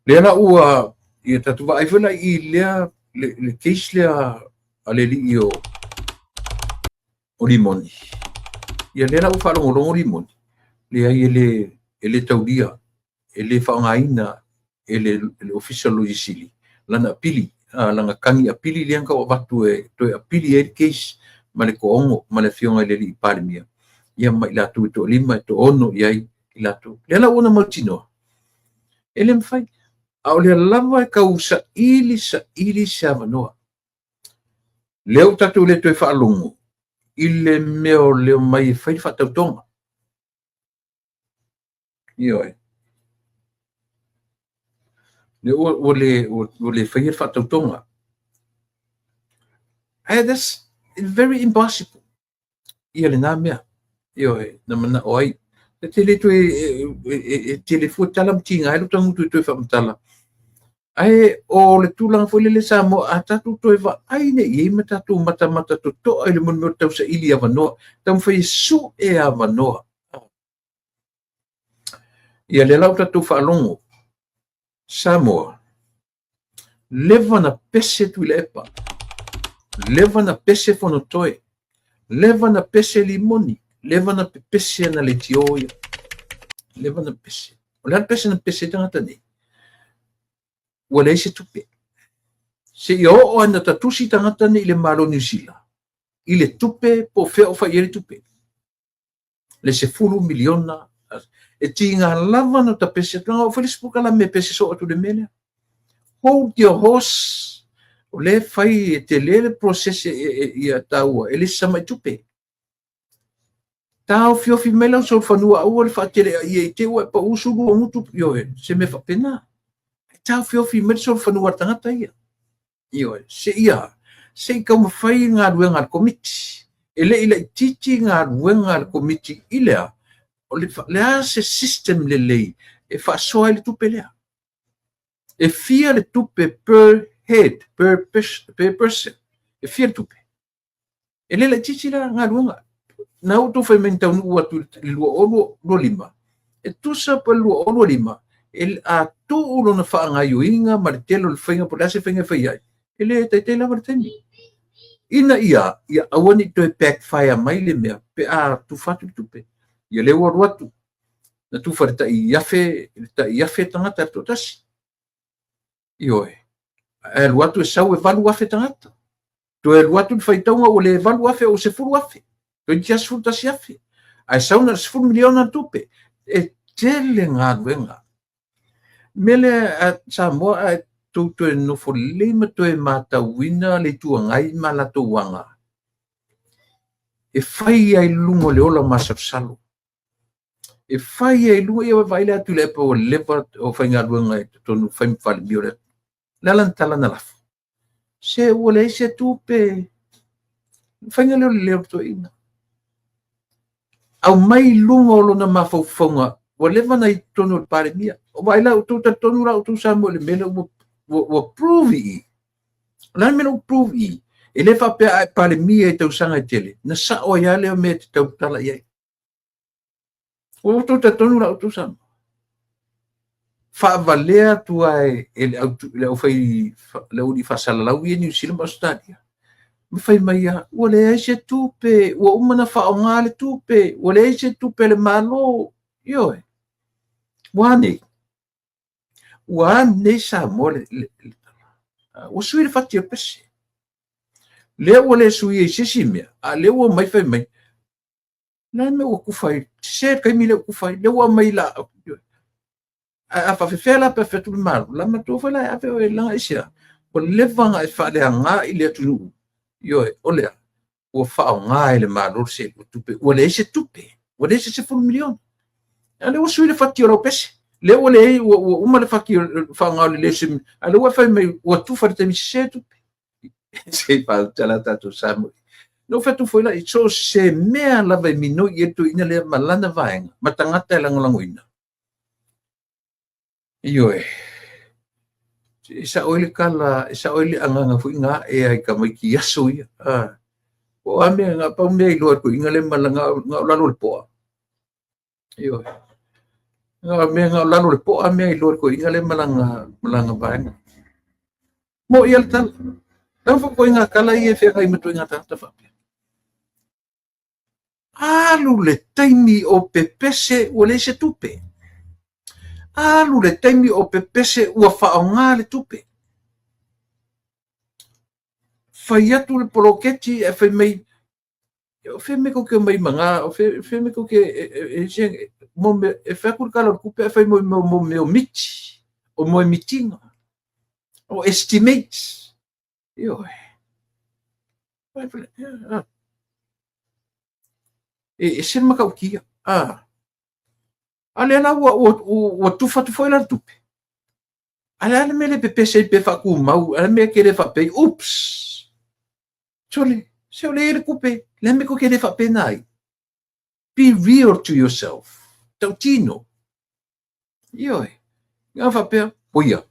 Lea la ua ia tatou vaai foi la i lea le case lea a le alii o Limoni. Ia lea la ua faalogologo Limoni, leai e le taulia, e le faaaogaina e le Ofisa o le Loia Sili lana apili, lana tagi apili lea na tau avatu e toe apili ai le case ma le toaono ma le afioga i le alii Palemia, ia ma i latou e toalima e toaono i ai i latou. Lea la ua na mautinoa, e le mafai. A o lea lava e tau saili saili se avanoa. Lea ua tatou le toe faalogo i le mea o le omai e fai le faatautoga. Ioe. Lea ua le faia le faatautoga. Ae that's very impossible. Ia lena mea. Ioe, na manao ai. E te le toe, e tele fua tala ma tiga ai lou tagutu e toe faamatala. Ae o le tulaga foi lele Samoa, a tatou toe vaai nei i ai ma tatou matamata totoa i le mea o tausaili avanoa, taumafai e sue avanoa. Ia lea la ua tatou faalogo, Samoa, leva na pese Tuilaepa, leva na pese Fonotoe, leva na pese Limoni, leva na pepese ana leitio ia. Leva na pese. O le a le pese na pese ai tagata nei? Ua leai se tupe. Seia oo lava ina tatusi tagata nei i le Malo o Niu Sila i le tupe po o fea o fai i ai le tupe. Le $10 miliona. E tiga lava ona tapese atu. Na oo foi le isi polokalame e pese soo atu i le mea lea. Hold your horse. O lea e fai e tele le process ia taua e le se tamai tupe. Taofiofi mai lau solofanua aua le faateleaia i te i ua e pau sulu o gutu, ioe, se mea faapena. E taofiofi mai le solofanua a le tagata ia. Ioe, seia, se i taumafai galuega a le Komiti. E le i laitiiti galuega a le Komiti i le a? O le, le a se system lelei e faasoa ai le tupe lea? E fia le tupe per head, per person? E fia le tupe? E le laitiiti la galuega. Na outou fai mai na taunuu atu i le 2025. E tusa po o le 2025, e a tuu lona faagaoioiga ma le tele o le faiga po o le a se faiga e fai ai, e le taitai lava le taimi. Ina ia, ia aua ne i toe backfire mai le mea pe a tufa atu le tupe. Ia lea ua alu atu, na tufa le tai afe, le tai afe tagata le toatasi. Ioe. Ae alu atu e sau e 8,000 tagata. Toe alu atu le faitauga ua le 8,000 ua 10,000. Toeitiiti lava 11,000. Ae sau na o le $10 miliona le tupe. E tele galuega. Mea lea a Samoa a tou toe nofo lelei ma toe matauina le Itu Agai ma latou aga e fai ai i luga o le ola masalosalo. E fai ai i luga, ia vaai la Tuilaepa ua leva o faigaluega i totonu fai ma Palemia o le atunuu. Le a lana tala na lafo? Se ua leai se tupe. Faiga lea o le leo o le toeaina. Aumai i luga o lona mafaufauga ua leva na i totonu o le Palemia. O vaai la outou talitonu la outou Samoa i le mea lea ua prove i i. O le a le mea lea ua prove i i? E le faapea a e Palemia i tausaga e tele, na sao ai lava lea mea e te tautala i ai. Ua outou talitonu la outou Samoa. Faavalea atu lava e le aufai le aualii faasalalau ia i Niu Sila ma Ausetalia. Ma fai mai lava, ua leai se tupe, ua uma ona faaaoga le tupe, ua leai se tupe a le Malo. Ioe. Ua a nei? Ua a nei Samoa le ua sui le fati o le pese. Lea ua le suia i se isi mea, a lea ua omai fai mai, Na mea ua tufa ai, sese le taimi lea ua tufa ai, lea ua aumai la, ae a faafefea la pe a fai atu le Malo, la matua foi la e ave oe leaga aisea, ua leva ona e faaleaga i le atunuu, ioe, o le a? Ua faaaoga e le Malo le seleni tupe, ua leai se tupe, ua leai se $10 miliona. A lea ua sui le fati o lau pese, lea ua leai, ua uma le fati o le faaaoga o le leai o se, a lea ua e fai mai ua tufa i le taimi sese tupe. Se i faautala tatou Samoa. Na ou fai atu foi la, so o se mea lava e minoi i ai le toeaina lea ma lana vaega, ma tagata e lagolagoina. Ioe, e sao ai le tala, e sao ai le agaga foi na ae ai i tamaiti i aso ia. Po o a mea, na pau mea iloa e le toeaina lea ma lana, na o lalo o le poa. Ioe. Na mea na o lalo o le poa mea i loa le toeaina lea ma lana, ma lana vaega. Mo ia le tala. Leaga foi ituaiga tala ia e feagai ma ituaiga tagata faapea. Alu le taimi o pepese ua leai se tupe. Alu le taimi o pepese ua faaaoga le tupe. Fai atu le poloketi ae fai mai, o fea mea tou te omai ma na, o fea mea tou te, e fai atu le Tala o le Tupe ae fai mai mo mea o miti, o moe mitiga, o estimates. Ioe. E ese le matautia. A lea la ua tufa atu foi la le tupe. A le a le mea le pepese ai pe faatumau, a le mea e le faapea ai, oops! Sole, se o lea e i ai le tupe, le a le mea tou te le faapena ai? Be real to yourself. Tautino. Ioe. Nga faapea, oia,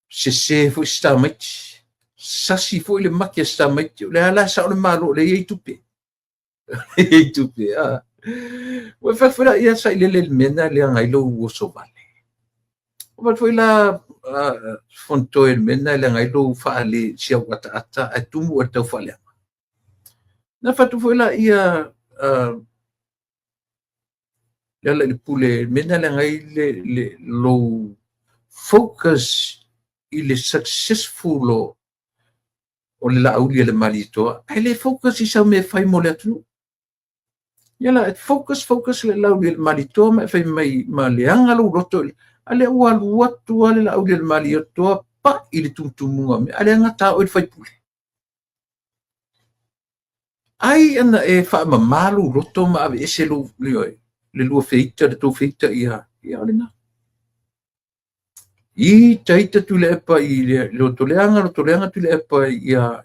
sese foi si tamaiti, sasi foi le maki a si tamaiti, o le a la sao le Malo, o lea e i ai tupe. E i ai tupe, a. Ua fai foi la, ia sailele i le mea lena e leaga ai lou oso vale. Ua fai foi la, Fonotoe i le mea lena e leaga ai lou faale si au ataata ae tumu oe i le tau faaleaga. Na fai atu foi la ia Lealailepule i le mea lena e leaga ai le lou focus i le successful o le Laauli a le Malietoa, ae le focus i sau mea e fai mo le atunuu. Ia la, focus, focus le Laauli a le Malietoa ma e fai mai ma leaga lou loto, a lea ua alu atu lava le Laauli a le Malietoa pai i le tumutumuga o mea, a lea gata oe i le faipule. Ai ana e faamama lou loto ma aveese lou, le lua feita, le tou feita ia, ia o lena. Ita ita Tuilaepa i le lotoleaga, lotoleaga Tuilaepa ia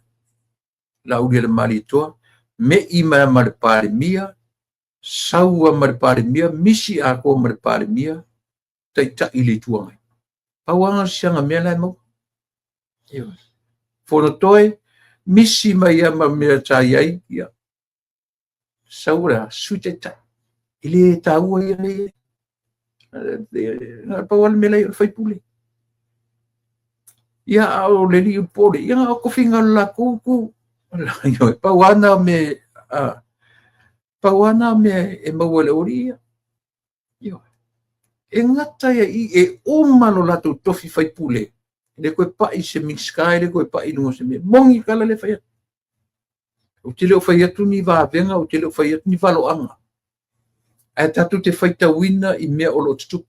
Laauli a le Malietoa, me'i mai ma le Palemia, sau ma le Palemia, misi atoa ma le Palemia, taitai i le Itu Agai. Pau lava na o si ana mea la e maua. Fonotoe, misi mai lava ma mea sa i ai, ia, sau le Sui Taitai. E le taua ia mea ia. Na pau lava le mea la e i ai o le faipule. Ia, a o le alii o le pole, ia na o tofiga o le latou itu. Pau lava na o mea, pau lava na o mea e maua e le aualii ia. Ioe. E gata ia i e uma lo latou tofi faipule, e le toe pai se Minisita, e le toe pai i luga o se mea. Moni tala lea e fai atu. Ou te le o fai atu ni vavega, ou te le o fai atu ni valoaga. Ae tatou te faitauina i mea o lo o tutupu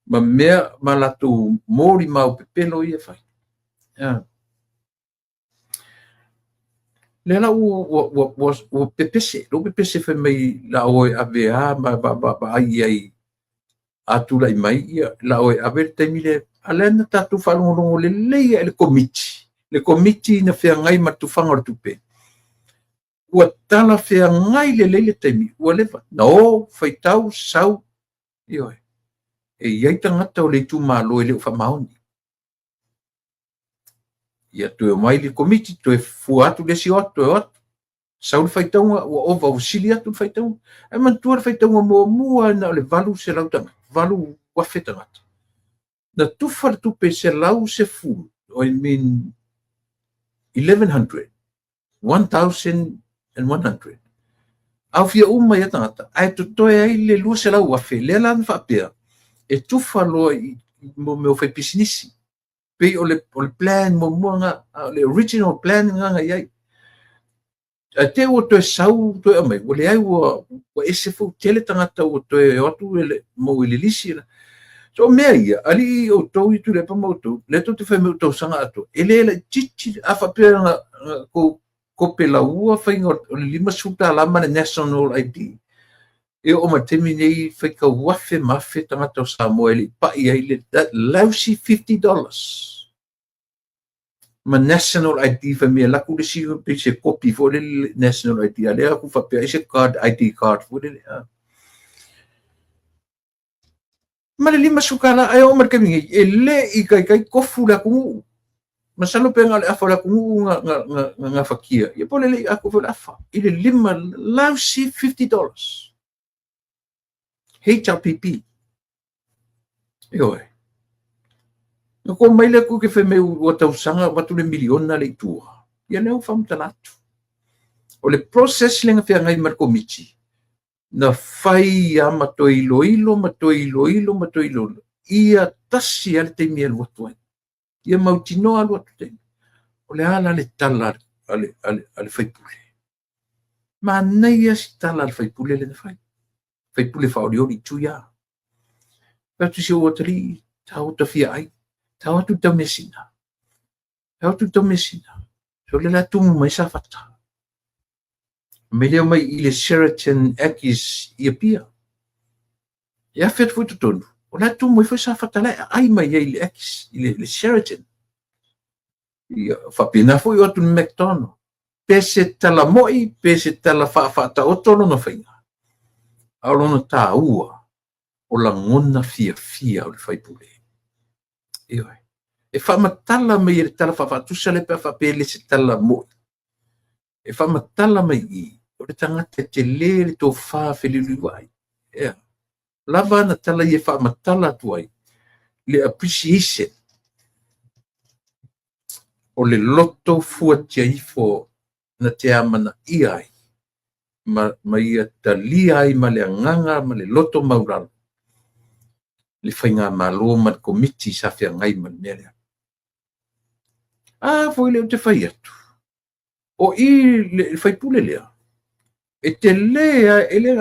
ma mea ma latou molimau pepelo ia e fai. Lea la ua pepese, lea ua pepese fai mai la o e ave a ma vaai i ai a tulai mai, ia la o e ave le taimi lea. A lea na tatou faalogologo lelei i le komiti, le komiti na feagai ma le tufaga o le tupe. Ua talafeagai lelei le taimi, ua leva na o, faitau, sau, ioe. E i ai tagata o le itumalo e le o faamaoni. Ia toe omai le komiti, toe fua atu le isi o atu, toe o atu. Sau le faitauga, ua ova, ua sili atu le faitauga. Ae manatua le faitauga muamua na o le 800 tagata, 8,000 tagata. Na tufa le tupe 110, I mean 1100, 1100. Aofia uma ia tagata, ae totoe ai le 200,000, lea la na faapea, e tufa loa i mea o faipisinisi. Pei o le plan muamua na, o le original plan na na i ai. Ae te i ua toe sau toe aumai, ua leai, ua ese foi, tele tagata ua toe o atu mau i le lisi. So o mea ia, alii outou i Tuilaepa ma outou, lea tou te fai mai ua tausaga atoa, e le laitiiti, a faapea na tou kope laua faiga o le $50 ma le National ID, e oo mai le taimi nei faitau afe ma afe tagata o Samoa e le i pai ai le that lousy $50 ma National ID. Fai mai e alu atu le isi pei se kopi foi lele National ID, a lea aku faapea ai se card, ID card foi lele a ma le $50. Ae oo mai le taimi nei e le i taitai tofu le atunuu. Masalo pe na o le afa o le atunuu na gafatia, ia po o le le i atoa foi le afa i le lima lousy $50 HRPP. Ioe. Na kua mai le Atua ke fai mai ua tausaga avatu le miliona le i tua. Ia lea ua faamatala atu. O le process lea na feagai ma le Komiti, na fai lava ma toe iloilo ma toe iloilo ma toe iloilo, ia tasi lava le taimi e alu atu ai. Ia mautinoa alu atu taimi. O le a la le tala a le sui usufono? Manaia si tala a le sui usufono lea na fai. Sui usufono faaolioli Tuia. Fai atu si ou atalii, ta o ta fia ai. Ta o atu i Taumeasina. Ta o atu i Taumeasina. So le la tumu mai Safata. Me lea mai i le Sheraton Akis i Apia. E afe atu foi totonu, o la tumu ai foi Safata la e aai mai ai i le Akis, i le Sheraton. Ia, faapena foi o atu i le McDonald. Pe se tala moi, pe se tala faafaataoto lona faiga. A o lona taua, o lagona fiafia o le faipule. Ioe. E faamatala mai e le tala faafaatusa lea pe a faapea e le se tala moi. E faamatala mai i o le tagata e tele le tofa feliuliuai. Ea. Lava ana tala ia e faamatala atu ai le appreciation o le loto fuatia ifo na te amanaia ai ma ia talia ai ma le agaga ma le loto maulalo le faigamalo ma le komiti sa feagai ma le mea lea. A foi lea ou te fai atu, o i le faipule lea, e tele lava, e le,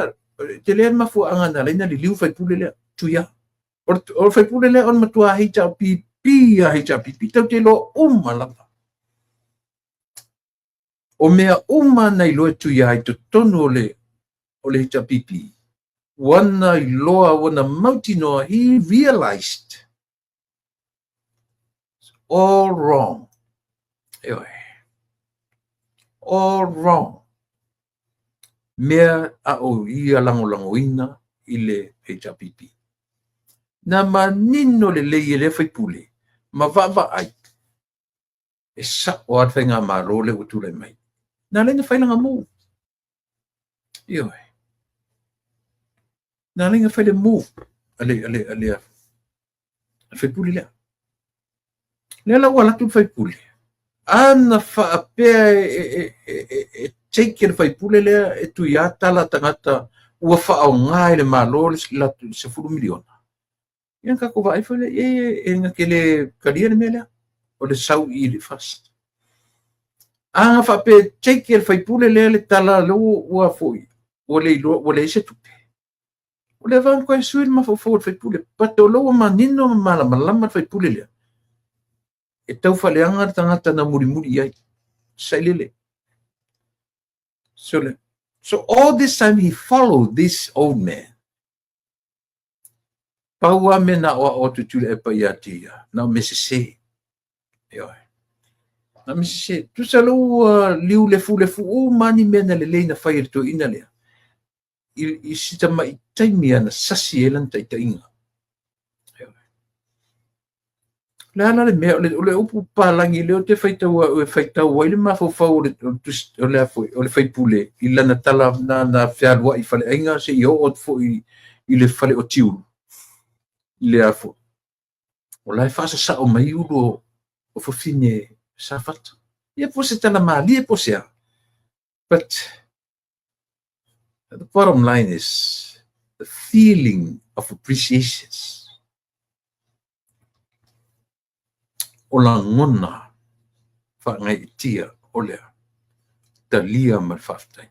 e tele le mafuaaga na ala ai ona liliu le faipule lea, Tuia. O le faipule lea o le matua HRPP a HRPP, tatou te iloa uma lava. O mea uma na iloa e Tuia i totonu o le HRPP, ua na iloa, ua na mautinoa, he realized it's all wrong. Ioe. All wrong. Mea a o ia lagolagoina i le HRPP. Na manino lelei e lea faipule ma vaavaai e sa'o lava le faigamalo lea ua tulai mai. Na ala ai ona fai lana move. Ioe. Na ala ai ona fai le move a le faipule lea. Lea la ua alu atu le faipule. Ana faapea e take e le faipule lea e Tuia tala tagata ua faaaoga e le Malo le $10 miliona. Ia na tatou vaai foi lea, e na te le talia le mea lea. O le sau i le FAST. A na faapea e take e le faipule lea le tala lea ua foi, ua le iloa, ua leai se tupe. O lea vaa toe sui le mafaufau o le faipule. But o lea ua manino ma malamalama le faipule lea. E tau faaleaga le tagata na mulimuli i ai. Sailele. So all this time he followed this old man. Pau a mea na aoao atu Tuilaepa ia te ia, na o mea sese. Ioe. Na o mea sese. Tusa lo ua liu lefulefu uma ni mea na lelei na fai e le toeaina lea. I si tamai taimi ana sasi e lana taitaiga. Ioe. Le ala le mea, o le upu papalagi lea ou te faitau e faitau ai le mafaufau o le o le faipule i lana tala na fealuai i faleaiga seia oo atu foi i le fale o Tiulu. I le afo. O la e faasasao mai ulu o fafine Safata. Ia po se tala malie po se a. But the bottom line is the feeling of appreciation. O lagona faagaeetia o lea talia ma le faafetai.